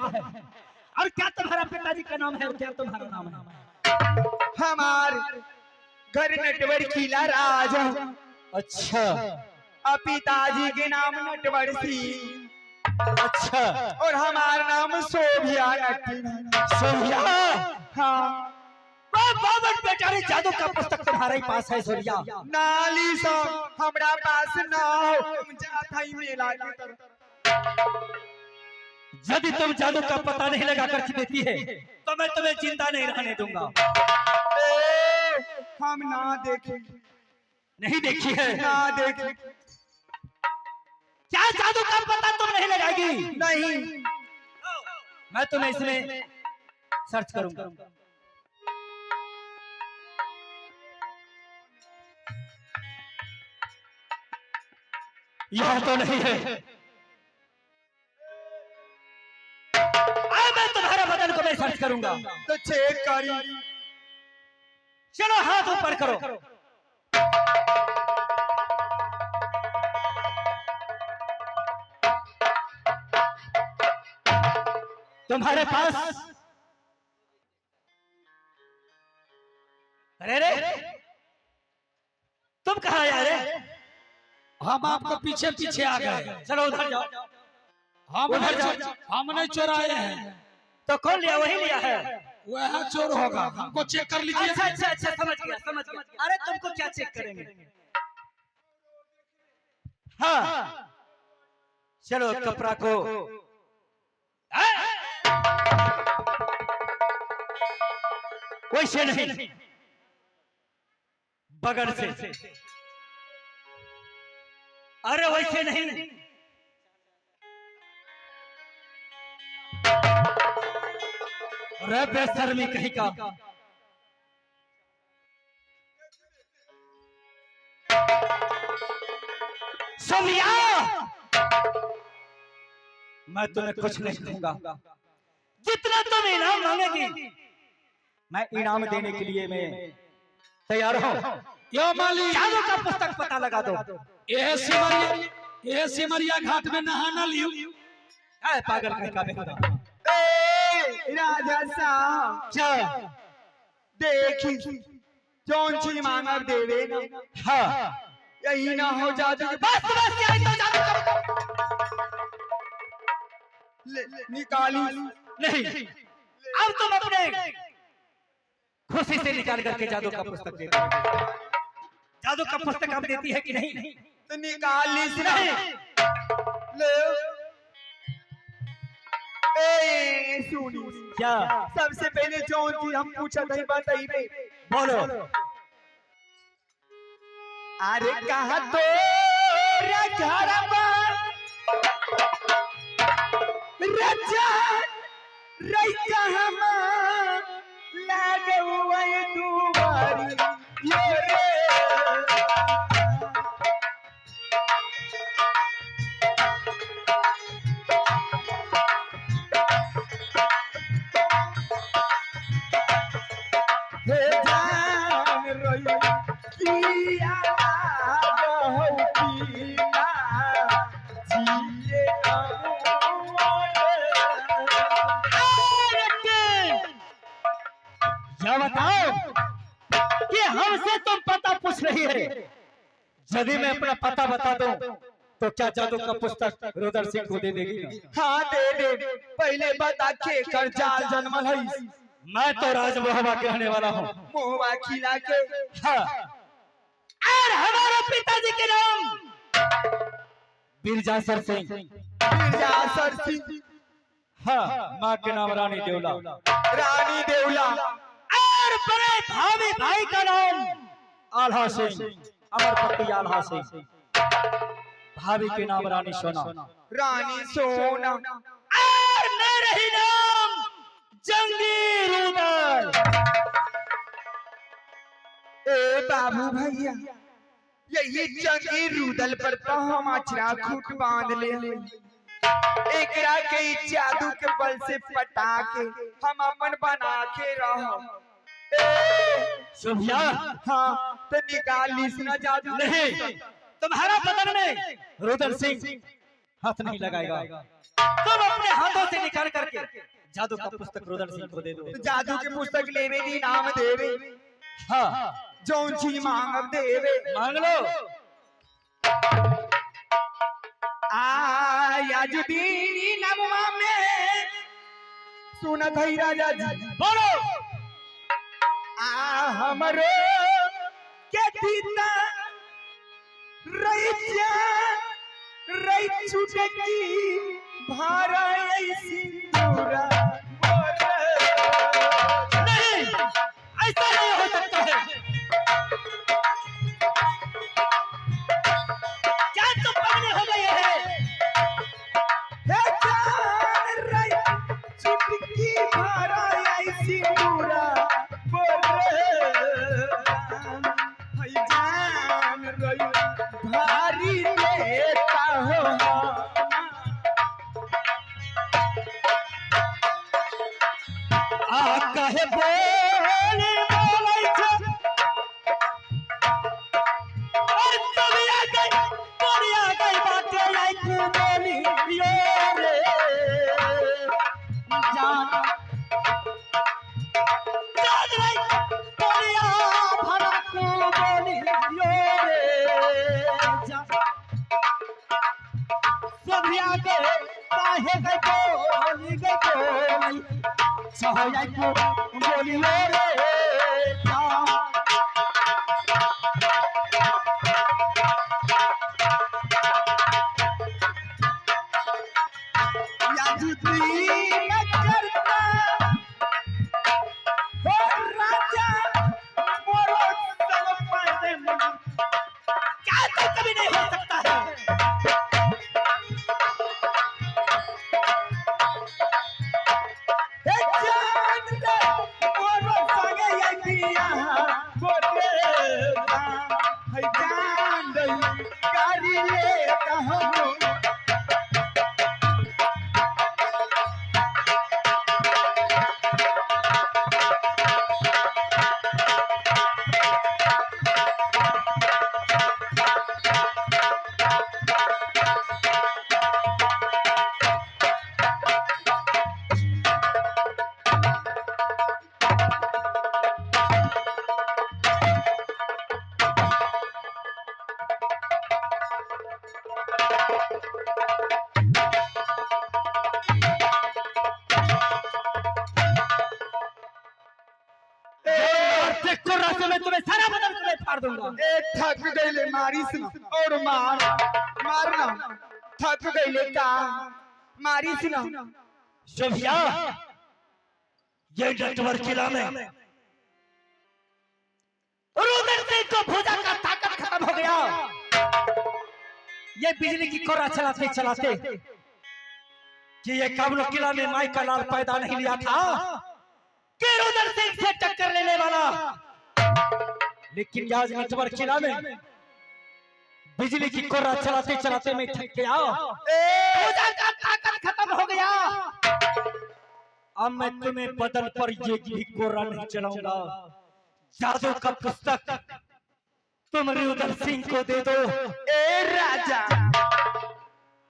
है और क्या तुम्हारा पिताजी का नाम है और क्या तुम्हारा नाम है? हमार घर नटवर किला राज। अच्छा। और पिताजी के नाम नटवर सिंह। अच्छा। और हमार नाम शोभिया नटी। सोभिया? हाँ। बावन बेचारे, जादू का पुस्तक तुम्हारे ही पास है सोभिया? नाली सो हमरा पास ना हो, हम जात हई मेला के तरफ। यदि तुम जादू का पता नहीं लगा कर देती है तो मैं तुम्हें जिंदा नहीं रहने दूंगा। ए, हम ना देखे। नहीं देखी है? ना देखे। क्या जादू का पता तुम नहीं लगाएगी? नहीं। मैं तुम्हें इसमें सर्च करूंगा। यह तो नहीं है। अब मैं तुम्हारे बदन को मैं सर्च करूंगा। तो चेक करी। चलो, हाथ ऊपर करो। तुम्हारे पास, अरे रे, तुम कहाँ आया रे? हम आपको पीछे पीछे आ गए। चलो, उधर जाओ। हम उधर नहीं जाओ। हम नहीं चुराए हैं। तो कौन लिया? वही लिया है। वह चोर होगा, हमको चेक कर लीजिए। अच्छा, समझ गया, समझ गया। अरे, तुमको क्या चेक करेंगे? हाँ, चलो, कपड़ा को ए! वैसे नहीं, बगल से। अरे, वैसे नहीं। अरे बेशर्मी कहीं का! सोमिया, मैं तुम्हें कुछ नहीं दूंगा। जितना तुम इनाम मांगेगी, मैं इनाम देने के लिए मैं तैयार हूँ। यो मालिक। जादू का पुस्तक पता लगा दो। यह सिमरिया घाट में नहाना लियो। ऐ पागल कहीं का, बेहुदा! ए राजा साहब। क्या? देखी, जौन चीज मांगब देवे ना? हाँ। यही ना हो जादू के बस बस, यही तो जादू का निकाली। नहीं, अब तुम अपने खुशी से निकाल करके जादू का पुस्तक दे दो। जादू का पुस्तक अब देती है कि नहीं? तो निकाली। नहीं। ले, ए सुनी। क्या? सबसे पहले जौन चीज हम पूछा था, बताइए। बोलो। अरे, कहा तो घरवा रजा रई कहाँ लागुआ दुआरी ये रे? हे जान रही किया लागहु पिता जिए नमोरे। क्या बताओ कि हमसे तुम पता पूछ रही है? यदि मैं अपना पता बता दूं तो क्या जादू का पुस्तक रुदल सिंह को दे देगी ना? हाँ, दे दे। पहले बता के कर जाल जन्मल है? मैं तो राजमोहवा के रहने वाला हूँ। मोहवा खिला के? हाँ, और हमारे पिताजी के नाम बिरजासर सिंह। बिरजासर सिंह। हाँ, माँ के नाम रानी देवला। रानी देवला। और बड़े भाभी भाई का नाम आल्हा सिंह, अमरपति आल्हा सिंह। भाभी के नाम रानी सोना। रानी सोना। और मेरे ही नाम जंगी रुदल। ए बाबू भैया, यही जंगी रुदल पर तो हम अचरा खूट बांध ले। एकरा के ई जादू के बल से पटा के हम अपन बना के रहो। ए सुभिया। हाँ, तो निकाल लीस ना जादू। नहीं, तुम्हारा बदन में रुदल सिंह हाथ नहीं लगाएगा। तुम अपने हाथों से निकाल करके जादू का पुस्तक रुदल सिंह को दे दो। तो जादू के पुस्तक लेवे दी नाम देवे। हाँ, जौन चीज मांगब देवे। मांग लो। आयाजुद्दीन नमवा में सुनत है राजा जी। बोलो। आ हमरो के दीता रही रही चुटकी भारा सिंदूरा। नहीं, ऐसा नहीं हो सकता है। क्या तुम पगले हो गए हैं? हे जान रही चुटकी भारा सिंदूरा जान रही भारी देता हो। आ कहे बोली बोलै छे। अरे तबिया गई, बोलिया गई बाटे आई कु बोली यो रे जान। जान रे, बोलिया भरा कु बोली यो रे जान। सभिया गए, काहे गई बोली गई बोली। सहोयाई को बोलियो रे जान। याजुद्दीन करता हो राजा मोरो संग प्रेम। क्या तो कभी नहीं हो सकता है। हे जान रे मोरो संग यदिया बोले है जान रे कारी लेता हूँ। से मैं तुम्हें सारा बदन तुम्हें फाड़ दूंगा। ए थक गईले मारिस ना और मार मारना थक गईले का मारिस ना। शोभिया, ये नटवर किला में रुदल सिंह को भुजा का ताकत खत्म हो गया। ये बिजली की कोरा चलाते चलाते कि ये काबुल किला में माई का लाल पैदा नहीं लिया था कि रुदल सिंह से टक्कर लेने वाला, लेकिन आज नटवर किला में बिजली की कोरा चलाते चलाते मैं थक गया, भुजा का ताकत खत्म हो गया। अब मैं तुम्हें बदन पर ये भी कोरा नहीं चलाऊंगा। जादू का पुस्तक तुम रुदल सिंह को दे दो। ए राजा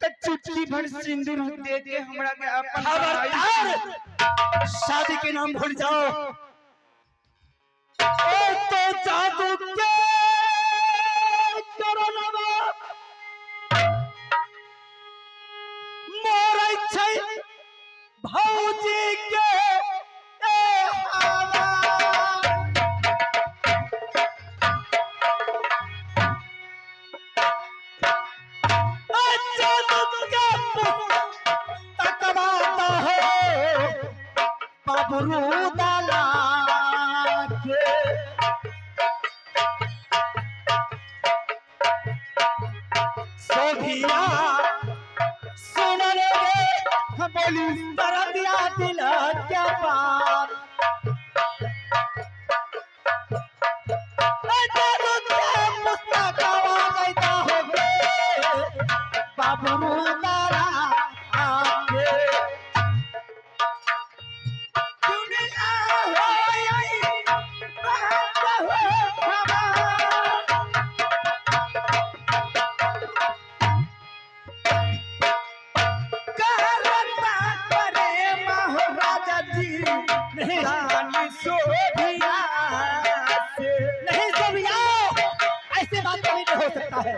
त चुटकी भर सिंदूर दे दे हमरा के अपन। खबरदार, शादी के नाम भूल जाओ। ओ तो जादू के करनवा मोरै छै भौजी के ए हवा। जादू के पुस्तकवा हो बबरू दला के। सोभिया सुन रे हम बोली दरदिया दिल के पार। जादू के पुस्तकवा गईता हो गे बबरू दला के। दुनिया हो आई बात हो हमार। करता प्रेम हो राजा। नहीं। रानी सोभिया से। नहीं सोभिया, ऐसे बात कभी नहीं हो सकता है।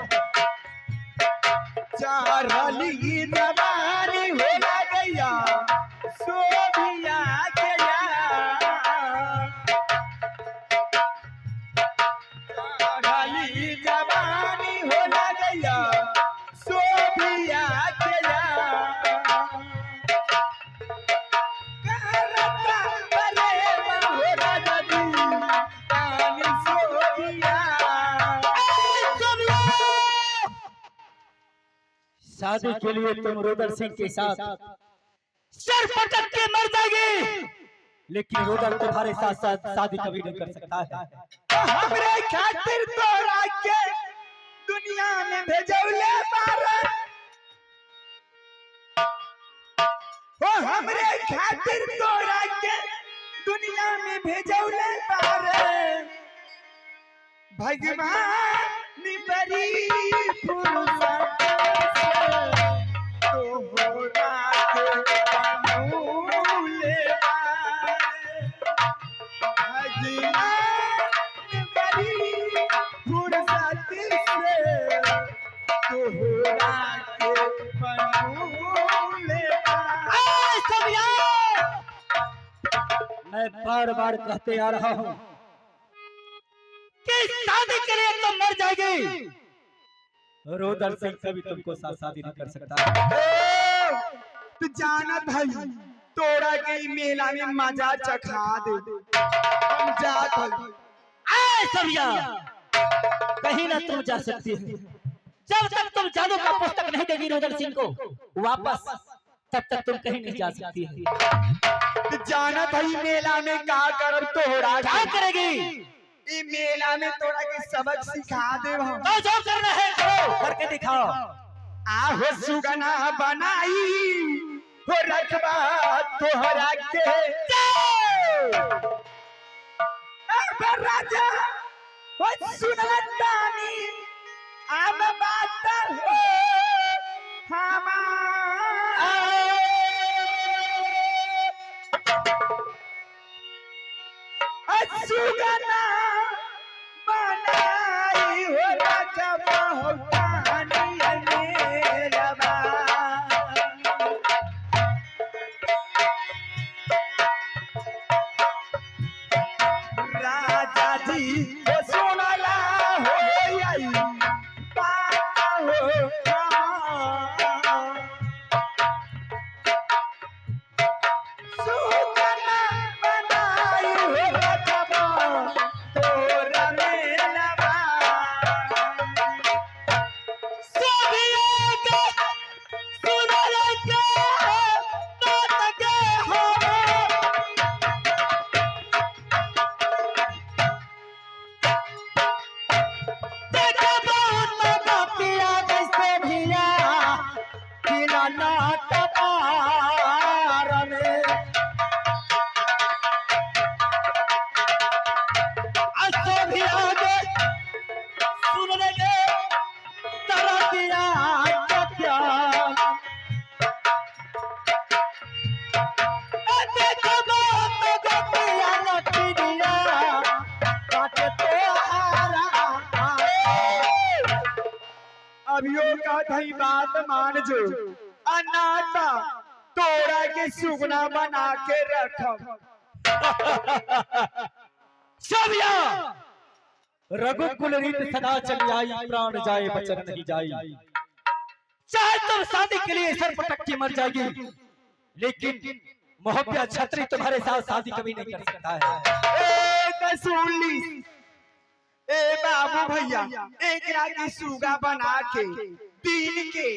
चारली जवानी हो गया सोभिया के चारली जवानी हो गया सोभिया के करता प्रेम हो राजा जी रानी सोभिया। शादी के लिए तुम रुदल सिंह के साथ सर पटक के मर जाएगी, लेकिन रुदल तुम्हारे साथ साथ शादी कभी नहीं कर सकता है। हमरे खातिर तोरा के दुनिया में भेजौले बारा, हो हमरे खातिर तोरा के दुनिया में भेजौले बारे। भगवान बड़ी फुर्सत से तोहरा के बनौले बारे। भगवान बड़ी फुर्सत से तोहरा के बनौले बारे। ऐ सोभिया, मैं बार बार कहते आ रहा हूं कि शादी के लिए तुम मर जाएगी, रुदल सिंह कभी तुमको साथ शादी नहीं कर सकता। ए, तू जानत हई तोरा के ई मेला में मजा चखा दे, हम जात हई। ऐ सोभिया, कहीं ना तुम जा सकती हो। जब तक तुम जादू का पुस्तक नहीं देगी रुदल सिंह को वापस, तब तक तुम कहीं नहीं जा सकती हो। तू जानत हई मेला में का करब तोहरा क्या के? करेगी? ई मेला में तोरा के सबक सिखा देब हम। तो जो करना है करो, करके दिखाओ। आहो सुगना बनाई हो रखबा तोहरा के। अब राजा हो सुनला तानी अब बात हो हमार। सुगना बनाई हो रखबा हो तानी मेलबा। राजा जी हो सुनला हो आई बात हो हमार। सुगना बनाई हो रखबा तोरा मेलबा। सोभिया के सुनल के बात के हो। देखा बहुत मजा पिया जैसे भिया खिला नाट में। असो भी आगे सुन ले तरतिया के प्यार। देखो बहुत गोपिया नटिया काटे तो हारा। अभियो का थई बात मान जो, अनाता तोरा के सुगना बना के रखब। सोभिया, रघुकुल रीत सदा चली आई, प्राण जाए बचन नहीं जाई। चाहे तुम शादी के लिए सर पटक के मर जाएगी, लेकिन मोहब्बत छत्री तुम्हारे साथ शादी कभी नहीं कर सकता है। ए त सुन ली ए बाबू भैया, एकरा के सुगा बना के दिन के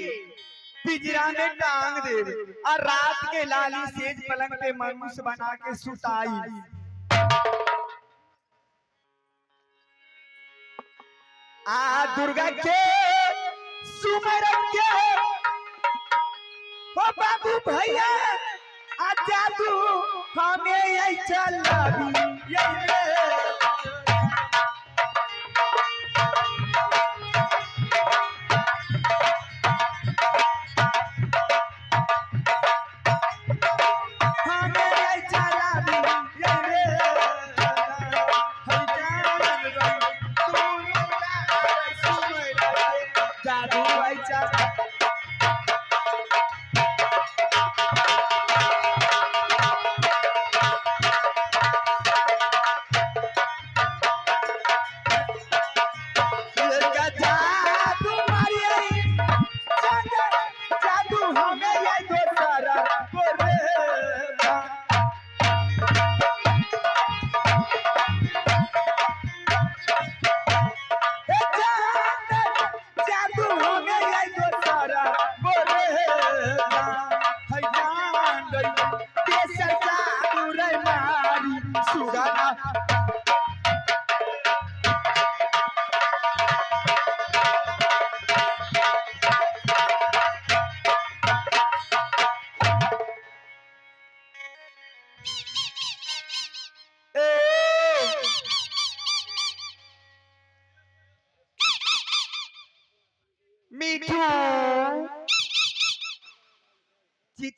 पिंजरा में टांग दे और रात के लाली सेज पलंग पे मनुष्य बना के सुताई। आ दुर्गा के सुमर के ओ बाबू भैया, आ जादू हमें यही चलाबी यही रे। हमें यही चलाबी।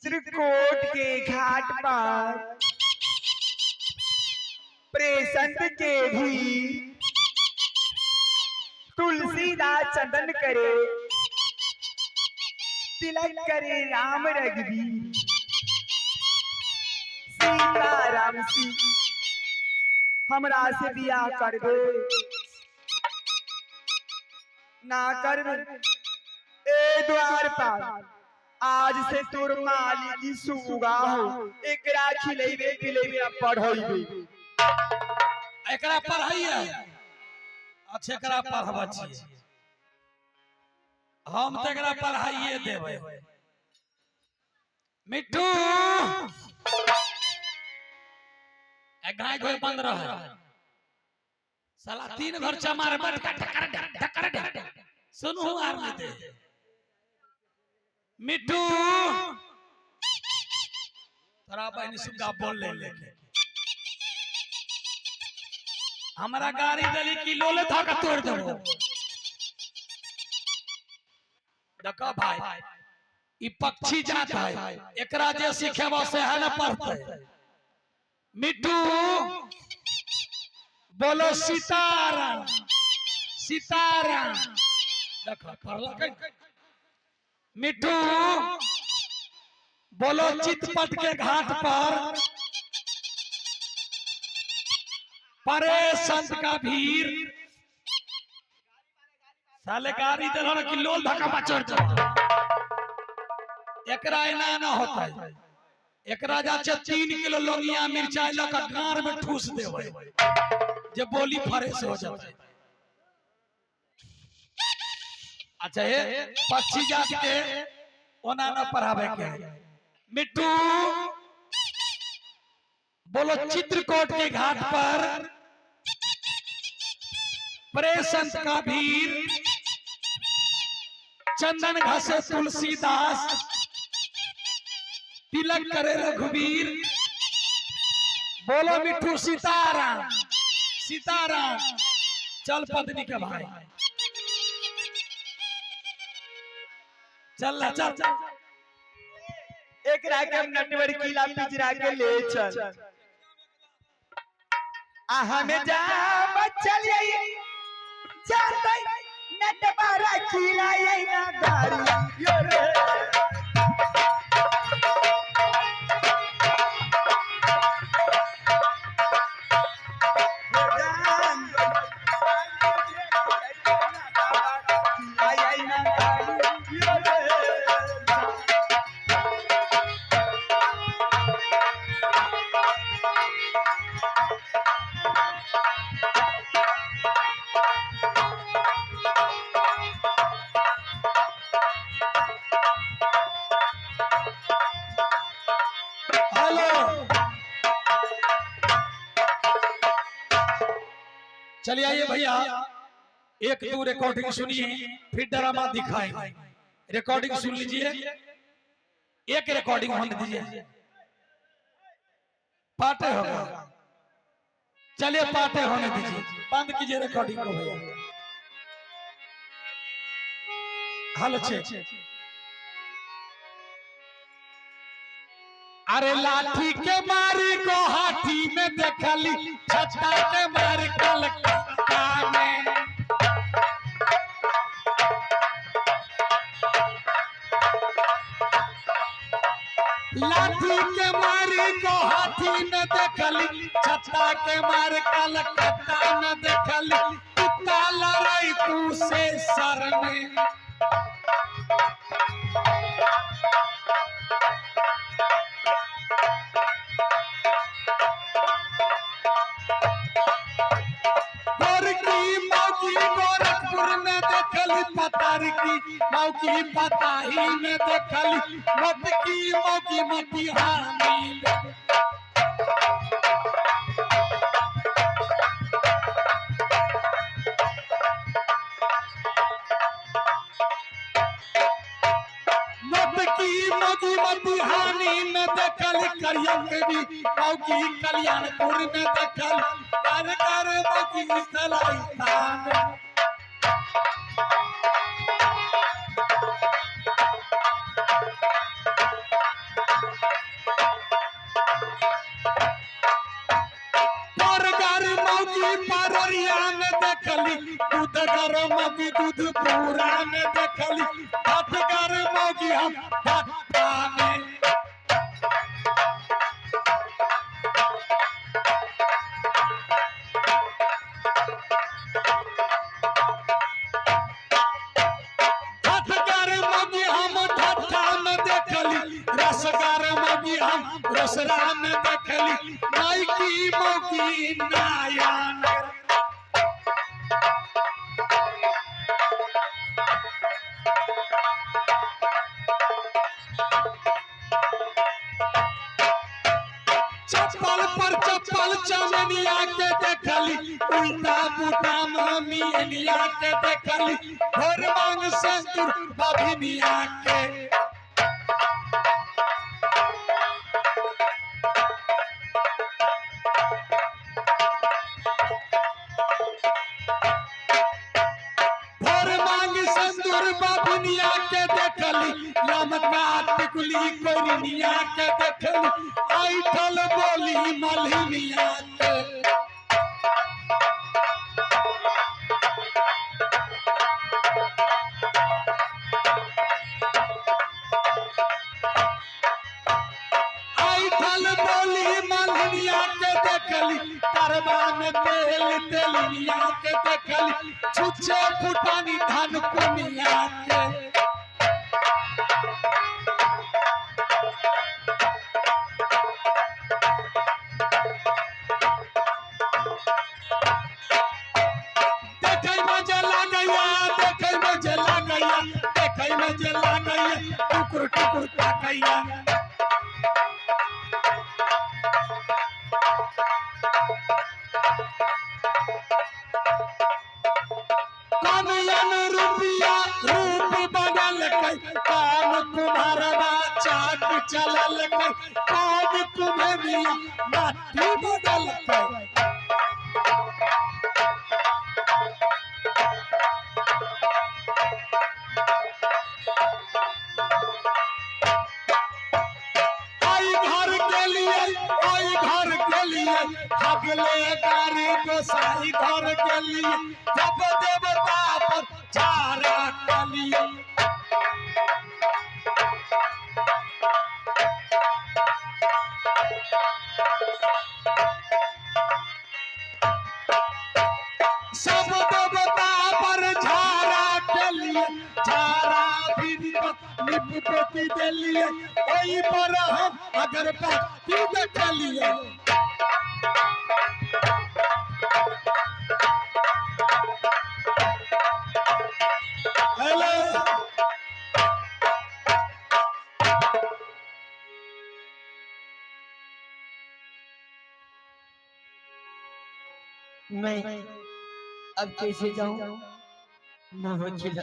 चित्रकूट के घाट पर प्रेसंत के भी तुलसीदास चंदन करे, तिलक करे राम रघुवीर, सीताराम सी हमरा से बियाह करबे ना करबे? ए द्वार पर आज से तोर मालिक की सुगा हो, एकरा खिलेबे पिलेबे आ पढ़ेबे। एकरा पढ़ाइए। अच्छा, एकरा पढ़बै छियै हम तऽ, एकरा पढ़ाइए देबै। मिट्ठू, ए गाय घोय बंद रह। साला तीन घर चमार बट ढकर ढकर ढकर सुनू आर नहीं दे। मिट्ठू, तोरा बहिन सुग्गा बोल ले लेके हमरा गाड़ी देली कि लोले धक तोड़ देबो। देखो भाई, ई पक्षी जात है, एकरा जे सिखेबो से है न पढ़ते। मिट्ठू, बोलो सीताराम सीताराम। देखो, पढ़लकै। मिट्ठू, बोलो चितपट के घाट पर परे संत का भीड़। साले गाड़ी दिल कि लोल धक्का पचड़ जाओ। एकरा एना ना होता है, एकरा जा छै 3 किलो लोंगिया मिर्चाई लऽ कऽ गार में ठूस देबै जे बोली फ्रेश हो जाता। अच्छा, हे पक्षी जात के ओना न पढ़ावे के है। मिट्टू, बोलो चित्रकूट के घाट पर परे संत का भीड़, चंदन घसे तुलसीदास, तिलक करे रघुवीर। बोलो मिट्ठू सीताराम सीताराम। चल पत्नी के भाई, चल ना, चल। एकरा के हम नटवर किला पिजरा के ले चल आ हमें जा चलिए जाते नटवर किला ये ना गाड़ी यो रे। हेलो, चलिए आइए भैया, एक दो रिकॉर्डिंग सुनिए, फिर ड्रामा दिखाएंगे। रिकॉर्डिंग सुन लीजिए, एक रिकॉर्डिंग होने दीजिए। पाटे होगा, चलिए पाटे होने दीजिए। बंद कीजिए रिकॉर्डिंग को भैया। हेलो छे। अरे लाठी के मारी गुवाहाटी में देखली, छत्ता के मार कलकत्ता में। लाठी के मारी गुवाहाटी में देखली, छत्ता के मार कलकत्ता में देखली, कुत्ता लड़ाई तू से सर में। गोरकी मौगी गोरखपुर में देखली, पतार की मौगी पताही में देखली, मोटकी मौगी मटिहानी में। मोटकी मौगी मटिहानी में देखली, करियन के भी मौगी कल्याणपुर में देखली, कर कर मौगी सलाई थान। परगर मौगी परोरिया में देखली, दूधगर मौगी दूध पूरा में देखली, भातगर मौगी हम भाता में। भातगर मौगी हम ठट्ठा में देखली, रसगर मौगी हम रसरा में देखली, नाइकी मौगी नाया नगर। चप्पल पर चप्पल चमनिया के देखली, उल्टा पुल्टा मामी एनिया के देखली, भोर मांग सिंदूर बभिनिया के। भोर मांग सिंदूर बभिनिया के देखली, लमका टिकुली कोरिनिया के देखली, ऐठल बोली मलिनिया के। ऐठल बोली मलिनिया के देखली, तरबा में तेल तेलिनिया के देखली, छुछे फुटानी धान कोनिया के। देखै में जे लागैया, देखै में जे लागैया, देखै में जे लागैया, टुकुर टुकुर ताकैया। कनयन रुपिया रूप बनलकै, कान कुम्हरबा चाक चललकै, कान कुम्हरिया माटी बदलकै। आई घर के लिए, आई घर के लिए, हगले गारी गोसाई घर के लिए, जब देवता पर चारा के लिए। सब देवता पर झारा के लिए, झारा फिर लिप पोती दे लिए, ओई पर हम अगरबत्ती देखलिए। हेलो मैं अब कैसे जाऊं मोहचिला?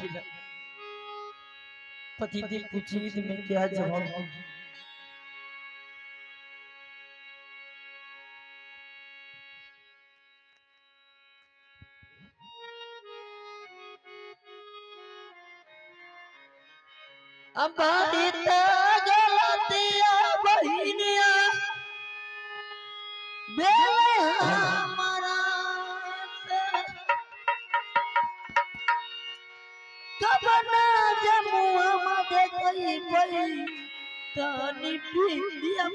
पति देव पूछेगी तो मैं क्या जवाब दूंगी? गलतिया बहिनिया बेले हमारा से। कबना जमुआ में देखई पई तनी पिया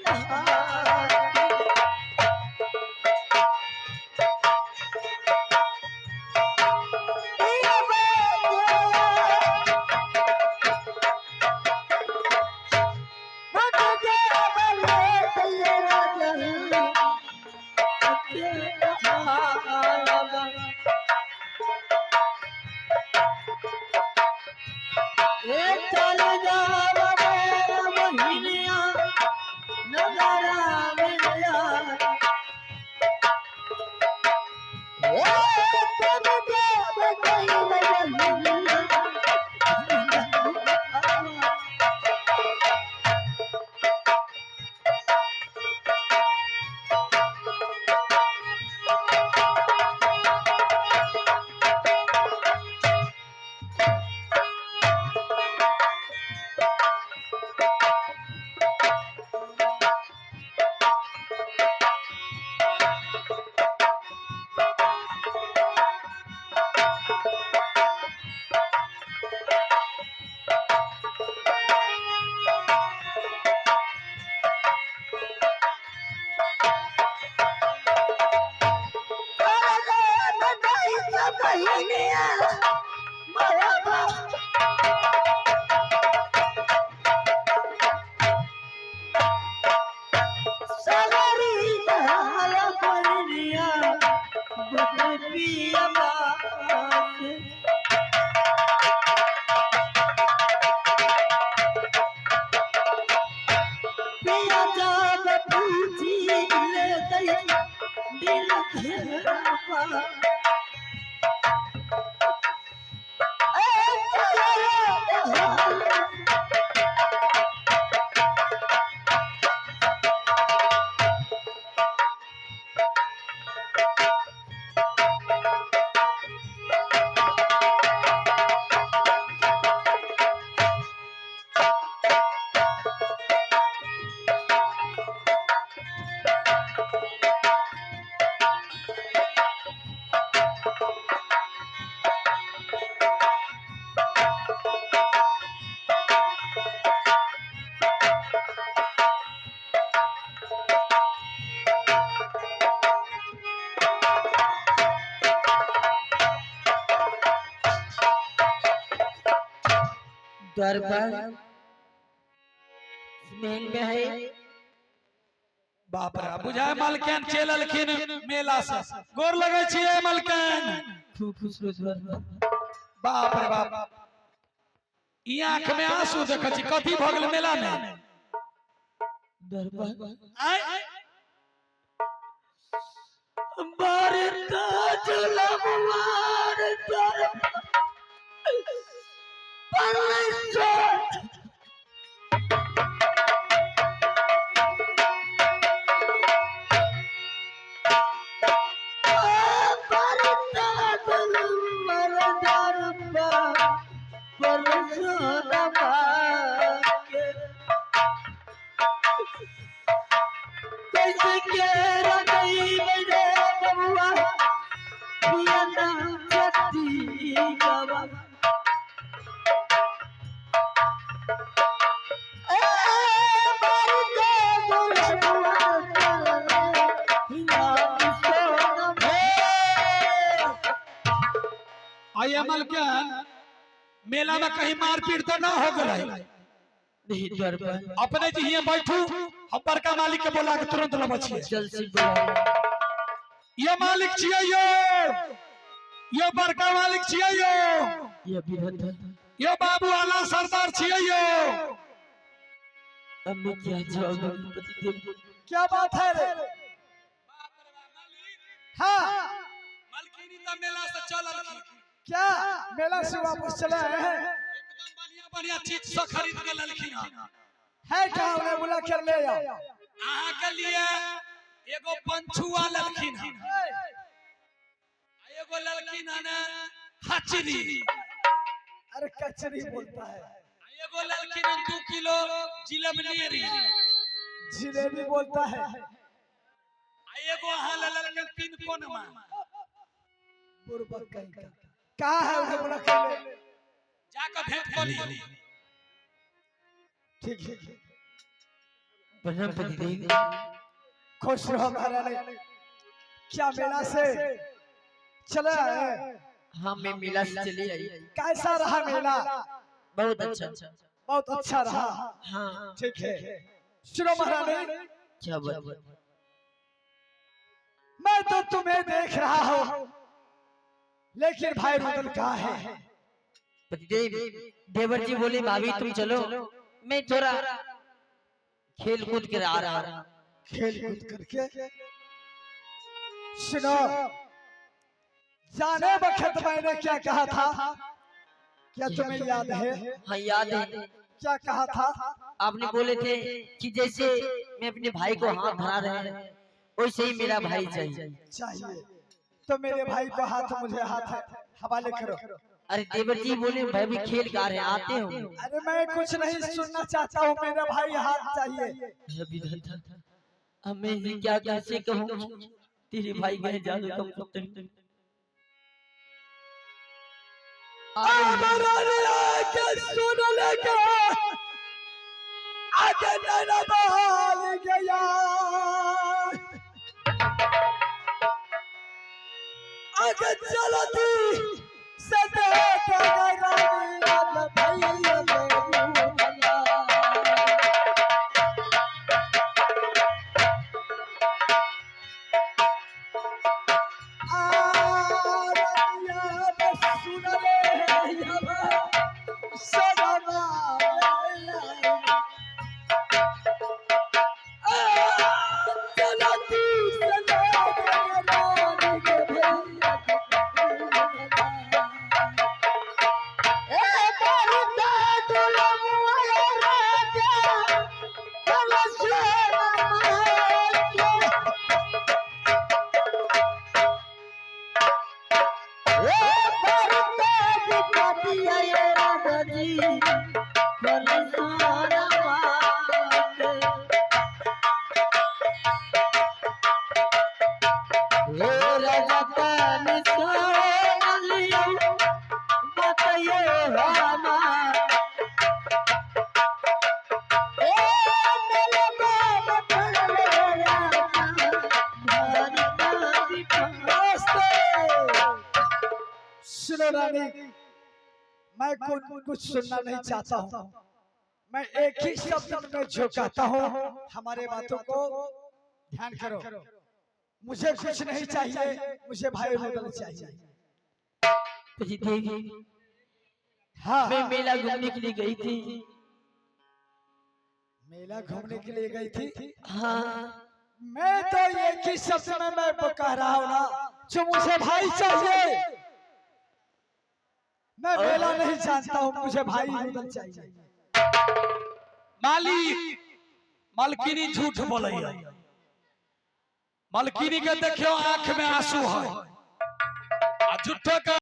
चल जा बहिनिया नजरा मिलिया ए तुम देव कहीं बहिनिया। बहिनिया बाबा सगरी दहाल बहिनिया बपिया बात। पिया जाब पूछी ले दई दिल घेरावा। ए दहाल। दरबार महल में है। बाप रे, बुझाय मलकैन चलि एलखिन मेला से। गोर लगै छियै मलकैन। खूब खुश रहो दरबार। बाप रे बाप, ई आंख में आंसू देखै छी, कथी भऽ गेल मेला में? दरबार आय बारता जुलमवार दरबार परमेश्वर। बारता जुलमवार दरबार परमेश्वर के कैसे के रगई मेरे बबुआ पिया ना जती गवा। ए मरते दुलबुआ चले हिला सोना भे। आइए मलकैन, मेला में कहीं मारपीट तो ना हो गेलै? नहीं दरबार। अपने जी हियां बैठू, हम बड़का मालिक के बोला के तुरंत लबै छियै। जल्द से बुलाओ। ये मालिक छियै यो, यो बड़का मालिक छियै यो। ये विधाता। यो बाबू आला सरदार छियै यो। अब मैं क्या जवाब दूं पतिदेव? क्या बात है रे? हाँ। मलकिनी त मेला से चल अलखिन। क्या मेला से वापस चले आए हैं? एकदम बढ़िया बढ़िया चीज सब खरीद के ललखिन हन। है क्या? उन्हें बुला कर ले आओ। अहाँ के लिए एगो पंछुआ ललखिन हन, आ एगो ललखिन हन हचरी। अरे, कचरी बोलता है। आ एगो ललखिन हन 2 किलो जिलेबनेरी। जिलेबी बोलता है। आ एगो अहाँ ले ललखिन 3 कोनमा। बुरबक कहीं का। कहाँ है? उन्हें बुला कर ले। जाके भेंट करी। ठीक है। प्रणाम पतिदेव। खुश रहो महारानी। क्या मेला से चले आए? हाँ, मैं मेला से चली आई। कैसा रहा मेला? बहुत अच्छा। बहुत अच्छा रहा? हाँ। ठीक है, सुनो महारानी। क्या बात? मैं तो तुम्हें देख रहा हूँ, लेकिन भाई रुदल कहाँ है? पतिदेव, देवर जी बोले, भाभी तुम चलो, मैं थोड़ा खेल कूद कर आ रहा हूँ। खेल कूद करके? सुनो, जाने वक्त मैंने क्या कहा था, क्या तुम्हें याद है? हाँ, याद है। क्या कहा था? आपने बोले थे कि जैसे मैं अपने भाई को हाथ धरा रहे हैं, वैसे ही मेरा भाई चाहिए। चाहिए तो मेरे भाई को हाथ, मुझे हाथ हवाले करो। अरे, देवर जी बोले, भाई भी खेल गा रहे हैं, आते होंगे। अरे, मैं कुछ नहीं सुनना चाहता हूँ, मेरा भाई हाथ चाहिए। अब मैं ये क्या कैसे कहूँ, तेरे भाई गए जादू का पुत्र। सुन लेके आगे नैना बाल गया, आगे चलो थी। से दे दे रानी आज भैया के रूदला। सुनो रानी, मैं कुछ सुनना नहीं चाहता हूँ। मैं एक ही शब्द में जो कहता हूँ, हमारे बातों को ध्यान करो। मुझे कुछ नहीं चाहिए, मुझे भाई बदल चाहिए। पतिदेव, हाँ, मैं मेला घूमने के लिए गई थी। मेला घूमने के लिए गई थी? हाँ। मैं तो एक ही शब्द में मैं कह रहा हूँ ना, जो मुझे भाई चाहिए। मैं मेला नहीं जानता हूँ, मुझे भाई बदल चाहिए। मालिक, मालकिनी झूठ बोलैया। मालकिनी के देखियो, आंख में आंसू है आ झूठो के।